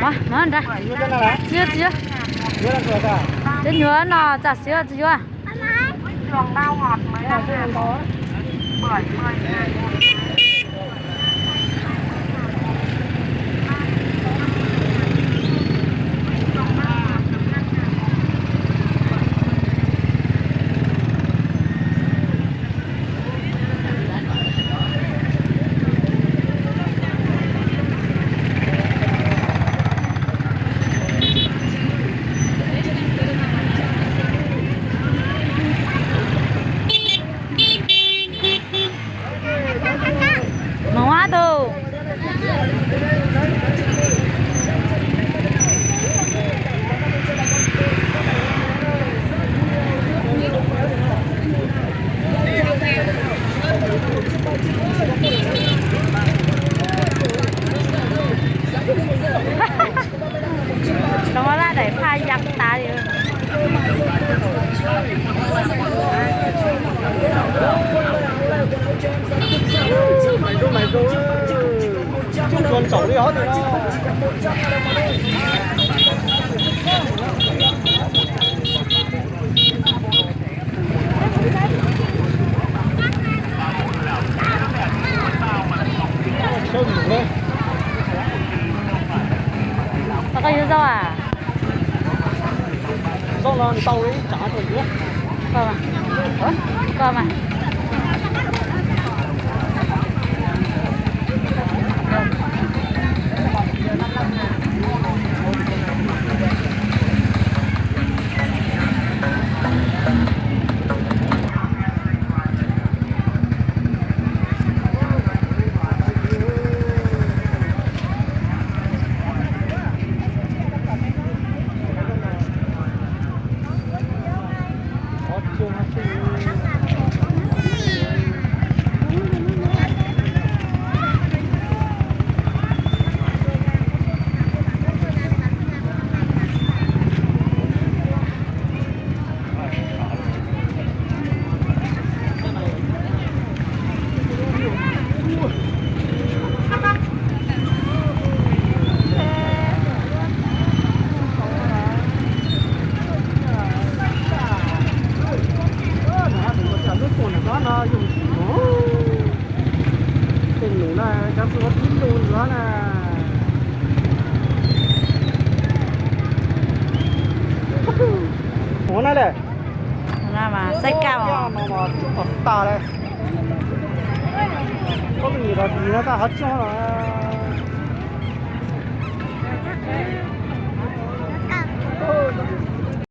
Mas, mas nrad. Tsis yuav, tsis yuav. Cov nyuam no tsam siav tsis yuav. Mus ab tug. Nov laj daim phaj ya tas li. Koj yuav zaub a? Zaub no tau li ib tsav rau yuav. Koj mas. Tej num na, cov xwb ua tib ntus ntxuav na. Ua na le. Saib kab os. Tom tas le. Koj nyiam los dim no tau hov tsoog los.